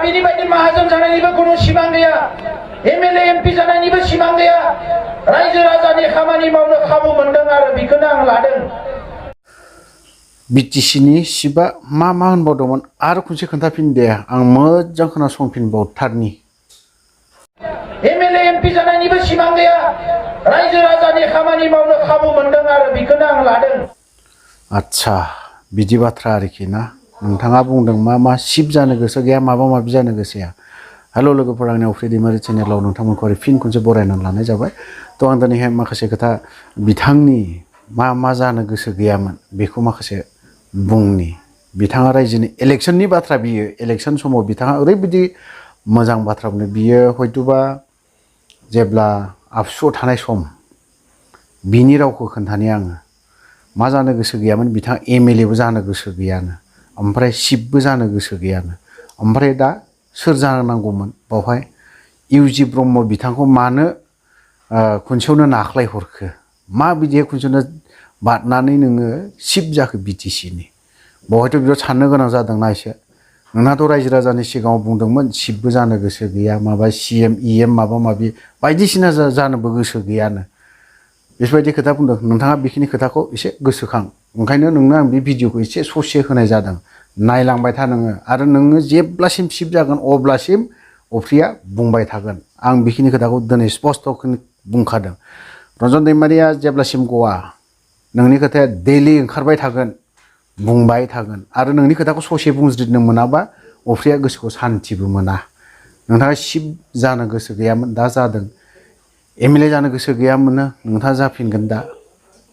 बिनि बायदि माहाजोन जानायनिबो कुनु सिमां गैया एमएलए एमपि जानायनिबो सिमां गैया रायजो राजानि खामानि मावनो खाबु मोनदों आरो बेखौनो आं लादों बिटिसिनि सिबा मा होनबावदोंमोन आरो खनसे खोन्थाफिन दे आं मोजां खोनासंफिनबावथारनि एमएलए एमपि जानायनिबो सिमां गैया रायजो राजानि खामानि मावनो खाबु मोनदों आरो बेखौनो आं लादों आच्छा बिदि बाथ्रा आरोखि ना नोंथाङा बुंदों मा सिप जानो गोसो गैया माबा माबि जानो गोसो गैया हेल' लोगोफोर आंनि अफ्रि दैमारि चेनेलाव नोंथांमोनखौ आरो फिन खनसे बरायनानै लानाय जाबाय थ' आं दिनैहाय माखासे खोथा बिथांनि मा जानो गोसो गैयामोन बेखौ माखासे बुंनि बिथाङा रायजोनि इलेक्शननि बाथ्रा बियो इलेक्शन समाव बिथाङा ओरैबायदि मोजां बाथ्रा बुंदों बियो हयतोबा जेब्ला आबसुआव थानाय सम बिनि रावखौ खोन्थानि आङो मा जानो गोसो गैयामोन बिथाङा एमएलएबो जानो गोसो गैयानो ओमफ्राय सिपबो जानो गोसो गैयानो ओमफ्राय दा सोर जानो नांगौमोन बावहाय इउजि ब्रह्म बिथांखौ मानो खनसेयावनो नाख्लायहरखो मा बिदिया खनसेयावनो बादनानै नोङो सिप जाखो बिटिसिनि बावहायथ' बेयाव साननो गोनां जादोंना एसे नोंहाथ' रायजो राजानि सिगाङाव बुंदोंमोन सिपबो जानो गोसो गैया माबा सिएम इएम माबा माबि बायदिसिना जानोबो गोसो गैयानो बेफोरबायदि खोथा बुंदों नोंथाङा बेखिनि खोथाखौ एसे गोसोखां ओंखायनो नोंनो आं बे भिडिअखौ एसे ससे होनाय जादों नायलांबाय था नोङो आरो नोङो जेब्लासिम सिप जागोन अब्लासिम अफ्रिया बुंबाय थागोन आं बेखिनि खोथाखौ दिनै स्पस्त' बुंखादों रन्जन दैमारिया जेब्लासिम गवा नोंनि खोथाया दैलि ओंखारबाय थागोन बुंबाय थागोन आरो नोंनि खोथाखौ ससे बुंज्रिदनो मोनाबा अफ्रिया गोसोखौ सान्थिबो मोना नोंथाङा सिप जानो गोसो गैयामोन दा जादों एमएलए जानो गोसो गैयामोननो नोंथाङा जाफिनगोन दा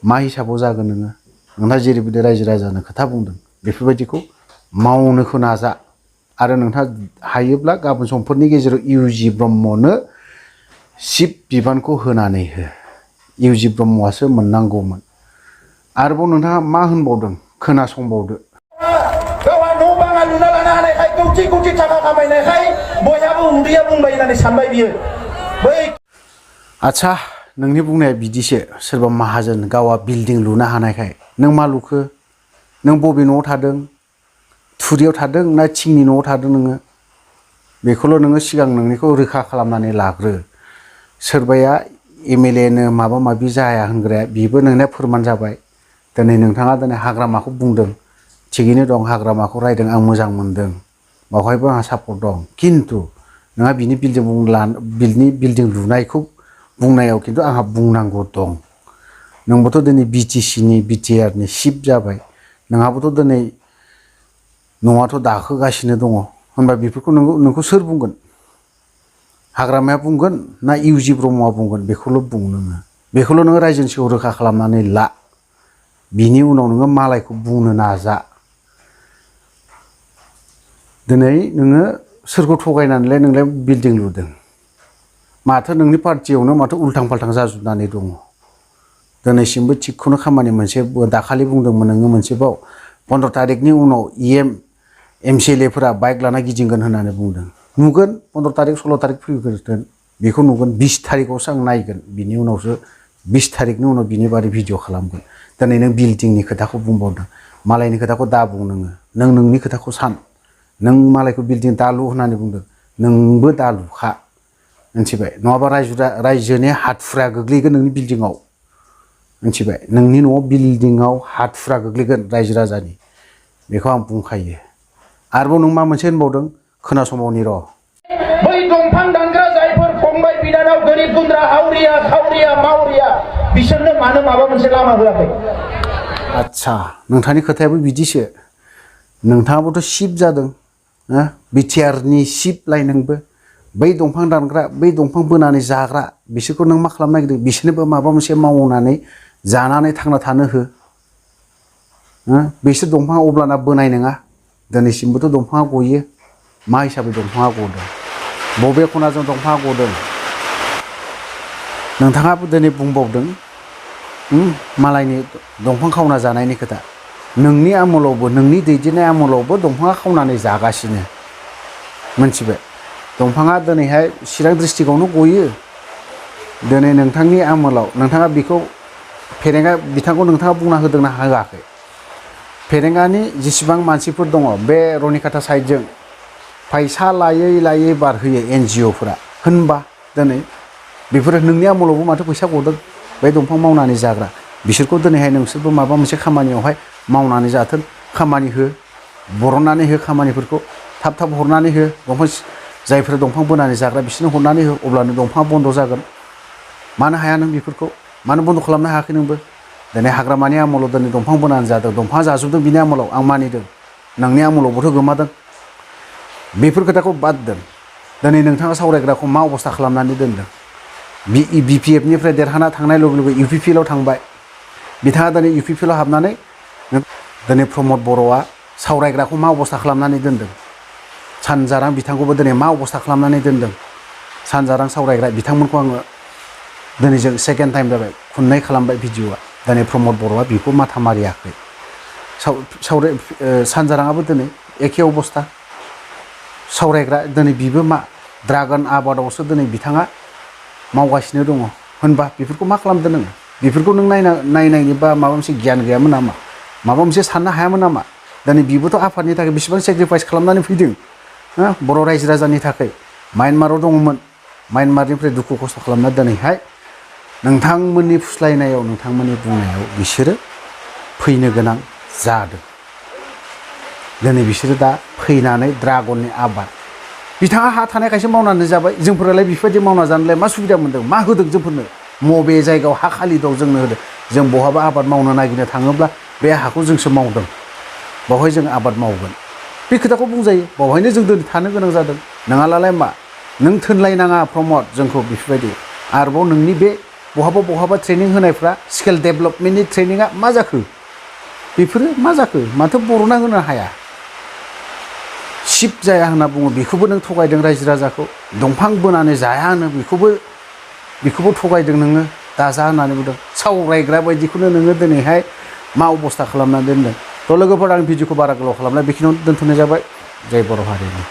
मा हिसाबाव जागोन नोंथाङा जेरैबायदि रायजो राजानो खोथा बुंदों बेफोरबायदिखौ मावनोखौ नाजा आरो नोंथाङा हायोब्ला गाबोन समफोरनि गेजेराव इउजि ब्रह्मनो सिप बिबानखौ होनानै हो इउजि ब्रह्मआसो मोननांगौमोन आरोबाव नोंथाङा मा होनबावदों खोनासंबावदो गावहा न' बाङा लुना लानो हानायखाय कौटि थाखा खामायनायखाय बयहाबो उदैया बुंबाय होननानै सानबाय बियो बै आच्छा नोंनि बुंनाया बिदिसो सोरबा माहाजोन गावहा बिल्डिं लुनो हानायखाय नों मा लुखो नों बबे न'आव थादों थुरियाव थादों ना थिंनि न'आव थादों नोङो बेखौल' नोङो सिगां नोंनिखौ रोखा खालामनानै लाग्रो सोरबाया एमएलएनो माबा माबि जाया होनग्राया बेबो नोंनिया फोरमान जाबाय दिनै नोंथाङा दिनै हाग्रामाखौ बुंदों थिगैनो दं हाग्रामाखौ रायदों आं मोजां मोनदों बावहायबो आंहा सापर्ट दं खिन्थु नोंहा बिनि बिल्डिं लुनायखौ बुंनायाव खिन्थु आंहा बुंनांगौ दं नोंबोथ' दिनै बिटिसिनि बिटिआरनि सिप जाबाय नोंहाबोथ' दिनै न'आथ' दाखोगासिनो दङ होनबा बेफोरखौ नोंखौ सोर बुंगोन हाग्रामाया बुंगोन ना इउजि ब्रह्मआ बुंगोन बेखौल' बुं नोङो बेखौल' नोङो रायजोनि सिगाङाव रोखा खालामनानै ला बिनि उनाव नोङो मालायखौ बुंनो नाजा दिनै नोङो सोरखौ थगायनानैलाय नोंलाय बिल्डिं लुदों माथो नोंनि पार्टियावनो माथो उल्थां फाल्थां जाजोबनानै दङ दिनैसिमबो थिगखौनो खामानि मोनसे दाखालि बुंदोंमोन नोङो मोनसेबाव 15 तारिखनि उनाव एमसिएलएफोरा बाइक लाना गिदिंगोन होननानै बुंदों नुगोन 15 तारिख 16 तारिख फैगोन बेखौ नुगोन 20 तारिखआवसो आं नायगोन बिनि उनावसो 20 तारिखनि उनाव बिनि बारै भिडिअ खालामगोन दिनै नों बिल्डिंनि खोथाखौ बुंबावदों मालायनि खोथाखौ दा बुं नों नोंनि खोथाखौ सान नों मालायखौ बिल्डिं दालु होननानै बुंदों नोंबो दालुखा मिथिबाय नङाबा रायजोनि हाथुरा गोग्लैगोन नोंनि बिल्डिंआव मिथिबाय नोंनि न'आव बिल्डिंआव हाथुरा गोग्लैगोन रायजो राजानि बेखौ आं बुंखायो आरोबाव नों मा मोनसे होनबावदों खोनासंबावनि र' बै दंफां दानग्रा जायफोर फंबाय बिनानाव गोरिब गुन्द्रा हावरिया खावरिया मावरिया बिसोरनो मानो माबा मोनसे लामा होआखै आच्छा नोंथांनि खोथायाबो बिदिसो नोंथाङाबोथ' सिप जादों बिटिआरनि सिपलाय नोंबो बै दंफां दानग्रा बै दंफां बोनानै जाग्रा बिसोरखौ नों मा खालामनो नागिरदों बिसोरनोबो माबा मोनसे मावनानै जानानै थांना थानो हो बिसोर दंफाङा अब्लाना बोनाय नङा दिनैसिमबोथ' दंफाङा गयो मा हिसाबै दंफाङा गदों बबे खनाजों दंफाङा गदों नोंथाङाबो दिनै बुंबावदों मालायनि दंफां खावना जानायनि खोथा नोंनि आमोलावबो नोंनि दैदेननाय आमोलावबो दंफाङा खावनानै जागासिनो मोनथिबाय दंफाङा दिनैहाय चिरां डिस्ट्रिक्टआवनो गयो दिनै नोंथांनि आमोलाव नोंथाङा बेखौ फेरेंगा बिथांखौ नोंथाङा बुंना होदोंना होआखै फेरेंगानि जेसेबां मानसिफोर दङ बे रनिकाटा साइडजों फैसा लायै लायै बारहोयो NGOफोरा होनबा दिनै बेफोरो नोंनि आमोलावबो माथो फैसा गदों बे दंफां मावनानै जाग्रा बिसोरखौ दिनैहाय नोंसोरबो माबा मोनसे खामानियावहाय मावनानै जाथों खामानि हो बरननानै हो खामानिफोरखौ थाब थाब हरनानै हो दंफां जायफोरा दंफां बोनानै जाग्रा बिसोरनो हरनानै हो अब्लानो दंफाङा बन्द जागोन मानो हाया नों बेफोरखौ मानो बन्द खालामनो हायाखै नोंबो दिनै हाग्रामानि आमोलाव दिनै दंफां बोनानै जादों दंफाङा जाजोबदों बिनि आमोलाव आं मानिदों नोंनि आमोलावबोथ' गोमादों बेफोर खोथाखौ बाद दोन दिनै नोंथाङा सावरायग्राखौ मा अबस्था खालामनानै दोनदों BPFनिफ्राय देरहाना थांनाय लोगो लोगो UPPLआव थांबाय बिथाङा दिनै UPPLआव हाबनानै दिनै प्रमद बर'आ सावरायग्राखौ मा अबस्था खालामनानै दोनदों सानजारां बिथांखौबो दिनै मा अबस्था खालामनानै दोनदों सानजारां सावरायग्रा बिथांमोनखौ आङो दिनै जों सेकेन्ड टाइम जाबाय खननै खालामबाय भिडिअआ दिनै प्रमद बर'आ बेखौ माथा मारियाखै सानजाराङाबो दिनै एखे अबस्था सावरायग्रा दिनै बिबो मा ड्रागन आबादावसो दिनै बिथाङा मावगासिनो दङ होनबा बेफोरखौ मा खालामदों नोङो बेफोरखौ नों नायनायनि बा माबा मोनसे गियान गैयामोन नामा माबा मोनसे साननो हायामोन नामा दिनै बिबोथ' आफादनि थाखाय बेसेबां सेक्रिफाइस खालामनानै फैदों बर' रायजो राजानि थाखाय म्यानमाराव दङमोन म्यानमारनिफ्राय दुखु खस्थ' खालामना दिनैहाय नोंथांमोननि फुस्लायनायाव नोंथांमोननि बुंनायाव बिसोरो फैनो गोनां जादों दिनै बिसोरो दा फैनानै ड्रागननि आबाद बिथाङा हा थानायखायसो मावनानै जाबाय जोंफोरालाय बेफोरबायदि मावना जानायलाय मा सुबिदा मोन्दों मा होदों जोंफोरनो मबे जायगायाव हा खालि दं जोंनो होदों जों बहाबा आबाद मावनो नागिरनो थाङोब्ला बे हाखौ जोंसो मावदों बावहाय जों आबाद मावगोन बे खोथाखौ बुंजायो बावहायनो जों दिनै थानो गोनां जादों नङालाय मा नों थोनलायनाङा प्रमद जोंखौ बेफोरबायदि आरोबाव नोंनि बे बहाबा ट्रेनिं होनायफ्रा स्किल डेभेलपमेन्टनि ट्रेनिङा मा जाखो बेफोरो मा जाखो माथो बर'ना होनो हाया शिप जाया होनना बुङो बेखौबो नों थगायदों रायजो राजाखौ दंफां बोनानै जाया होनो बेखौबो थगायदों नोङो दाजा होननानै बुंदों सावरायग्रा बायदिखौनो नोङो दिनैहाय मा अबस्था खालामनानै दोनदों थ' लोगोफोर आं भिडिअखौ बारा गोलाव खालामला बेखिनियावनो दोनथ'नाय जाबाय जय बर' हारिनि